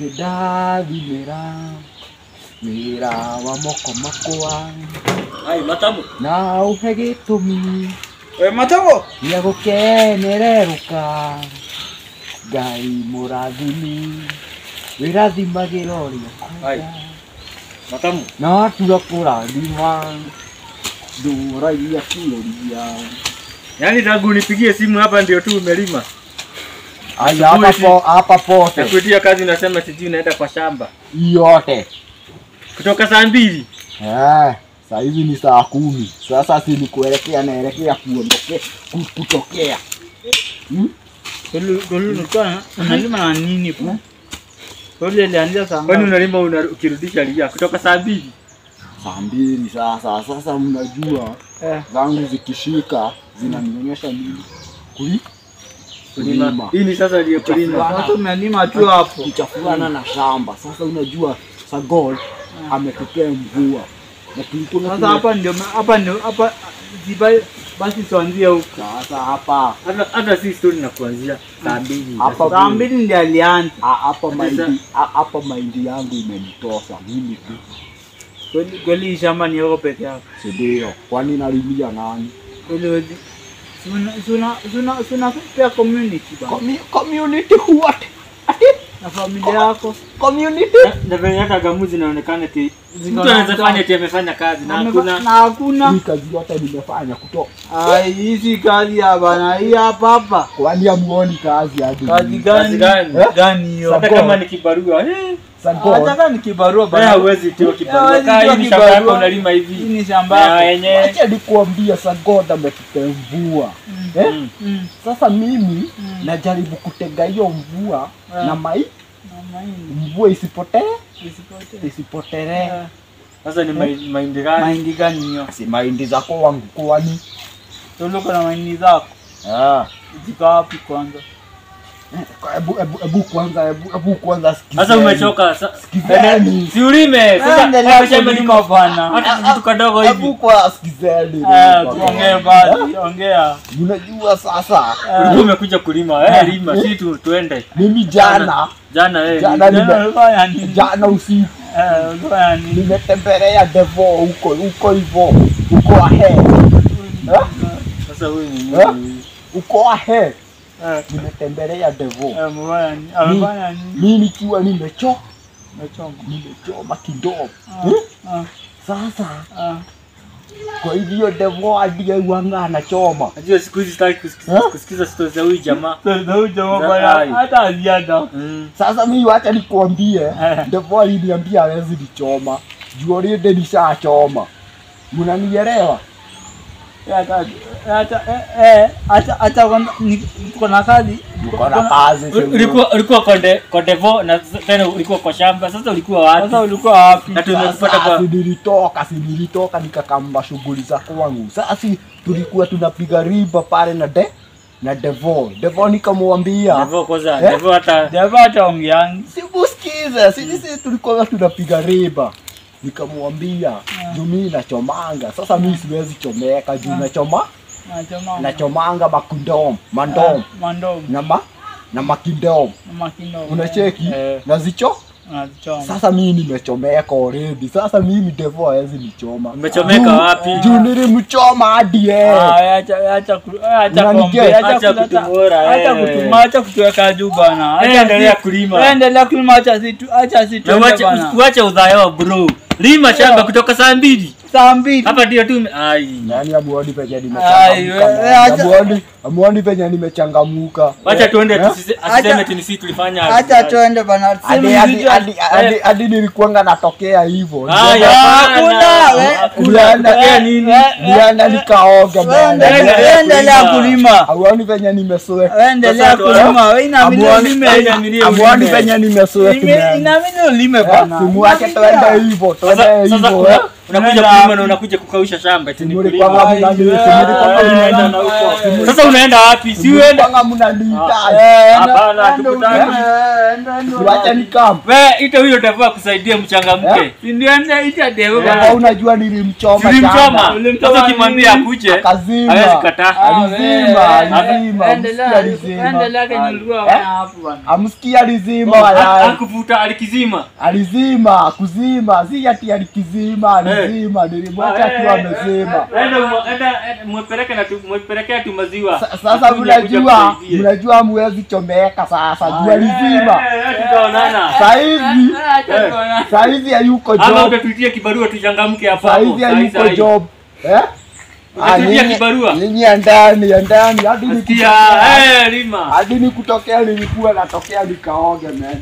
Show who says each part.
Speaker 1: Ndathimĩra wĩra wa moko makwa.
Speaker 2: Ai matamu.
Speaker 1: Na ũhe gĩtũmi.
Speaker 2: We matamu.
Speaker 1: Gĩa gũkenererũka. Ngai mũrathimi. Wĩrathimagĩra ũrĩa ũkwenda.
Speaker 2: Matamu.
Speaker 1: Na watua kũrathima. Ndũragia kĩũria.
Speaker 2: Yaani tangu unipigie simu hapa ndio tu umelima.
Speaker 1: Aya hapa pote.
Speaker 2: Nakuitia kazi unasema sijui unaenda kwa shamba.
Speaker 1: Yote.
Speaker 2: Kutoka saa 2.
Speaker 1: Eh, saa hizi ni saa 10. Sasa si ni kuelekea naelekea kuondokea kutokea.
Speaker 3: Ulikuwa unalima na nini po? Wewe ulianza saa ngapi?
Speaker 2: Kwani unalima ukirudisha lia kutoka saa 2?
Speaker 1: Saa 2 sasa. Sasa mnajua zangu zikishika zinanionyesha nini? Kulima.
Speaker 2: Hii ni sasa ndio kulima.
Speaker 3: Watu umelima tu hapo.
Speaker 1: Kuchafuana na shamba. Sasa unajua sa God ametupea mvua. Na tulikuwa
Speaker 3: sasa hapa ndio hapa basi tuanzie huko.
Speaker 1: Sasa hapa
Speaker 2: hata si story na kuanzia saa 2.
Speaker 1: Hapa
Speaker 3: saa 2 ndio alianza.
Speaker 1: Hapa mahindi hapa mahindi yangu imenitosa mimi tu.
Speaker 3: Kweli shamba ni yako peke yako.
Speaker 1: Si ndio? Kwani nalimia nani?
Speaker 3: Kweli suna pia community ba.
Speaker 1: Community what? Ati
Speaker 3: na familia yako.
Speaker 1: Community?
Speaker 2: Na venye hata gamuzi inaonekana eti mtu anaweza fanya eti amefanya kazi na hakuna.
Speaker 3: Na hakuna.
Speaker 1: Hii kazi yote nimefanya kutoka.
Speaker 3: Ai hizi kazi ya bana hii hapa hapa.
Speaker 1: Kwani hamuoni kazi hadi?
Speaker 3: Kazi gani? Gani hiyo?
Speaker 2: Hata kama ni kibarua.
Speaker 3: Hata kama ni kibarua bana.
Speaker 2: Wewe huwezi tiwa kibarua. Hii ni shamba yako unalima hivi.
Speaker 3: Hii ni shamba yako.
Speaker 2: Yenyewe.
Speaker 1: Acha nikuambia sa God ametupea mvua. Sasa mimi najaribu kutega hiyo mvua na mahindi. Mvua isipotee. Isipotelee.
Speaker 2: Sasa ni mahindi gani?
Speaker 3: Mahindi gani hiyo?
Speaker 1: Si mahindi zako wangu kwani?
Speaker 3: Tuliko na mahindi zako.
Speaker 1: Ah.
Speaker 3: Ziko wapi kwanza?
Speaker 1: Ebu kwanza sikizeni.
Speaker 2: Sasa umechoka.
Speaker 1: Sikizeni.
Speaker 2: Si ulime. Sasa
Speaker 3: umeshalima bana.
Speaker 2: Hata kitu kadogo hivi.
Speaker 1: Ebu kwa sikizeni.
Speaker 3: Tuongee basi, ongea.
Speaker 1: Unajua sasa
Speaker 2: ulikuwa umekuja kulima. Lima, si tuende.
Speaker 1: Mimi jana. Jana usiku.
Speaker 3: Ulifanya nini?
Speaker 1: Nimetembelea Devo huko hivyo. Huko ahe.
Speaker 2: Sasa huyu ni nini?
Speaker 1: Huko ahe. Nimetembelea Devo.
Speaker 3: Amefanya nini?
Speaker 1: Mimi nikiwa nimechoma kidogo. Sasa kwa hivyo Devo ndiye huanga anachoma.
Speaker 2: Najua siku hizi sitaki kusikiza stories za huyu jamaa.
Speaker 3: Za huyu jamaa bwana hata ziada.
Speaker 1: Sasa mimi wacha nikuambie, Devo aliniambia hawezi nichoma. Juu already nishachoma. Mnanielewa?
Speaker 3: Hata tuko na kazi.
Speaker 1: Tuko na kazi.
Speaker 2: Ulikuwa kwa Devo na tena ulikuwa kwa shamba. Sasa ulikuwa wapi?
Speaker 3: Sasa ulikuwa wapi?
Speaker 2: Na tumekupata kwa
Speaker 1: nilitoka nikakamba shughuli za kwangu. Sasa tulikuwa tunapiga riba pale na Devo. Devo nikamwambia.
Speaker 2: Devo kwanza, Devo hata
Speaker 3: Devo hata ongeangi.
Speaker 1: Sikusikiza. Sisi tulikuwa tunapiga riba. Nikamwambia juu mimi nachomanga. Sasa mimi siwezi chomeka juu nachoma. Nachomanga makundom, mandom. Na makindom. Unacheki? Nazichoma. Sasa mimi nimechomeka already. Sasa mimi Devo hawezi nichoma.
Speaker 2: Umechomeka wapi?
Speaker 1: Juu nilimchoma hadi yeye.
Speaker 3: Acha kuongea, acha kutumora. Acha kutuma, acha kutuweka juu bana.
Speaker 2: Acha endelea kulima.
Speaker 3: Endelea kulima, acha si tu.
Speaker 2: Uache udhayo bro. Lima shamba kutoka saa 2.
Speaker 3: Saa 2.
Speaker 2: Hapa ndio tu. Ai.
Speaker 1: Nani amuoni penye nimechangamuka? Amuoni penye nimechangamuka.
Speaker 2: Acha tuende asiseme eti ni sisi tulifanya.
Speaker 3: Acha tuende bana.
Speaker 1: Hadi nilikuanga natokea hivyo.
Speaker 3: Hakuna.
Speaker 2: Nini?
Speaker 1: Nienda nikaoga bana.
Speaker 3: Endelea kulima.
Speaker 1: Amuoni penye nimesweat.
Speaker 3: Endelea kulima. Wewe inabidi ulime.
Speaker 1: Amuoni penye nimesweat.
Speaker 3: Inabidi ulime bana.
Speaker 1: Simuache tuende hivyo. Tuende hivyo.
Speaker 2: Unakuja kulima na unakuja kukausha shamba eti ni kulima. Sasa unaenda wapi? Si uende.
Speaker 1: Kama mnanihitaji.
Speaker 2: Hapana, tukutaki.
Speaker 1: Wacha nikam.
Speaker 2: Wewe ita huyo dereva kusaidia mchangamke.
Speaker 3: Si ndio ita dereva.
Speaker 1: Baba unajua nilimchoma
Speaker 2: sana. Nilimchoma. Sasa ukimwambia akuje hawezi kataa.
Speaker 1: Alizima, alizima.
Speaker 3: Endelea kenye ulikuwa hapo bwana.
Speaker 1: Amsikia alizima wala.
Speaker 2: Hakuvuta, alikizima.
Speaker 1: Alizima, kuzima, si ati alikizima, alizima, nilimwacha akiwa amezima.
Speaker 2: Enda mwepeleke na mwepelekea tu maziwa.
Speaker 1: Sasa mnajua mwezi chomeka sasa, jua alizima.
Speaker 2: Tutaonana.
Speaker 1: Saizi hayuko job.
Speaker 2: Ama utatuitia kibarua tuchangamke hapo hapo.
Speaker 1: Saizi hayuko job. Eh?
Speaker 2: Utatuitia kibarua.
Speaker 1: Nyinyi ndani hadi
Speaker 2: nisikia lima.
Speaker 1: Hadi nikutokea nilikuwa natokea nikaoge man.